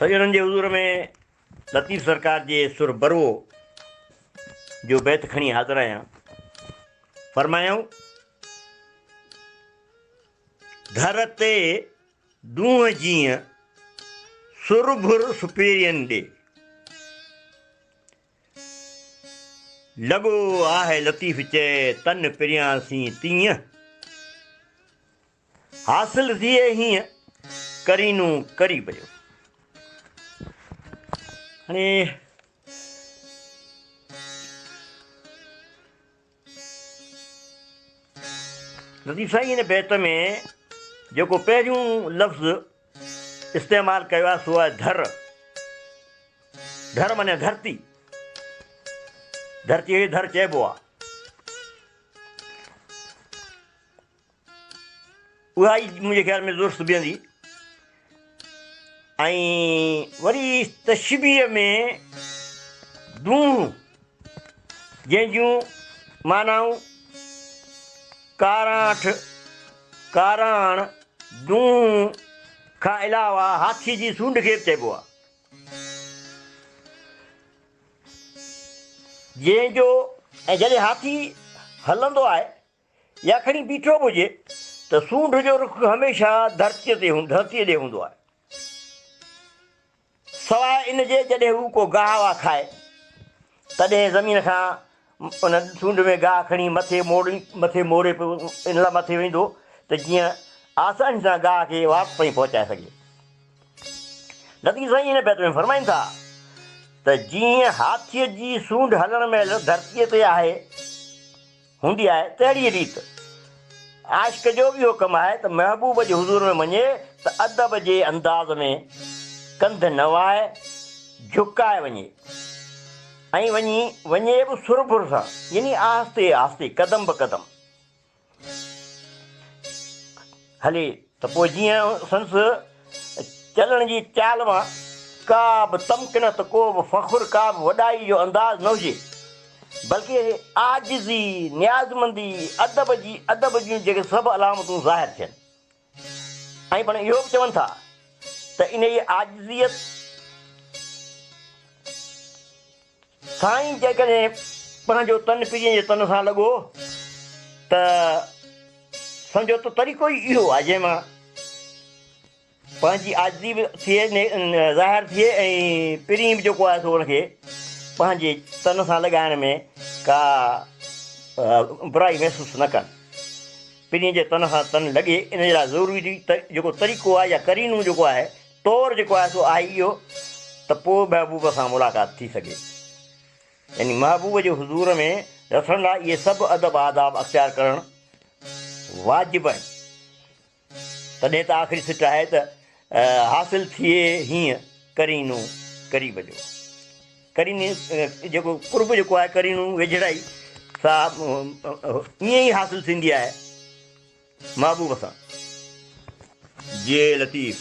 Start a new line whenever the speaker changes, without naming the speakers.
سڄڻن جي حضور ۾ لطيف سرڪار جي سر بروو جو بيت کڻي حاضر آهيان. فرمايائون، ڌر تي دونهن جيئن سرڀر سپيرين ڏي. لڳو آهه لطيف چئي تن پريان سين تيئن. حاصل ٿئي هيئن قرينو قريب جو. هاڻي لطيف سائين هن بيت ۾ جيڪو پهريون لفظ استعمال ڪيو آهي سو آهي ڌر. ڌر معنيٰ ڌرتي. ڌرتيء کي ڌر چئبو آهي. اها ئي منهنجي خيال ۾ درست بيهندي ۽ وري تشبيهه ۾ دونهون جنهن جون معنائون ڪاراٺ، ڪاراڻ، دونهون کان علاوه هاٿي جي سونڍ کي به چئبو آهي. جنهن جو ۽ جڏهن هاٿي هلندو آهي يا کڻي بيٺو به هجي ته سونڍ جو رخ هميشه ڌرتيء تي ڌرتيء ڏي هوندو آهي. سواء ان جي جڏهن هو ڪو گاهه واهه کائي تڏهن زمين کان ان سونڍ ۾ گاهه کڻي مٿي موڙي مٿي موڙي پيو ان لاء مٿي ويندو ته جيئن آساني سان گاهه کي وات تائين پهچائي سگهي. لطيف سائين هن بيت ۾ فرمائن ٿا ته جيئن هاٿيء جي سونڍ هلڻ مهل ڌرتيء تي آهي، هوندي آهي، تهڙيء ريت عاشق جو به اهو ڪم آهي ته محبوب جي حضور ۾ وڃي ته ادب جي انداز ۾ ڪنڌ نوائي، جهڪائي وڃي ۽ وڃي وڃي به سرڀر سان يعني آهستي آهستي قدم به قدم. هلي ته پوء جيئن سندس چلڻ جي چال مان ڪا به تمڪنت، ڪو به فخر، ڪا به وڏائي جو انداز نه هجي، بلڪه عاجزي، نيازمندي، ادب جي ادب جون جيڪي سڀ علامتون ظاهر ٿين. ۽ پڻ اهو به چون ٿا ته انهيء عاجزيء سائين جيڪڏهن پنهنجو تن پرينء جي تن سان لڳو ته سمجهو ته طريقو ئي اهو آهي جنهن مان پنهنجي عاجزي به ٿئي ظاهر ٿئي ۽ پرين به جيڪو آهي سو ان کي پنهنجي تن سان لڳائڻ ۾ ڪا برائي محسوس نه ڪن. پرينء جي تن سان تن لڳي ان جي لاء ضروري جيڪو طريقو آهي يا قرينو جيڪو آهي طور جيڪو آهي سو آهي اهو ته پوء محبوب سان ملاقات ٿي سگهي. يعني محبوب جي حضور ۾ رسڻ لاء اهي سڀ ادب آداب اختيار ڪرڻ واجب آهن. تڏهن ته آخري سٽ آهي ته حاصل ٿئي هيئن قرينو قريب جو. قريني جيڪو قرب جيڪو آهي قرينو ويجهڙائي سا ائين ئي حاصل ٿيندي آهي. محبوب سان. جيئي لطيف.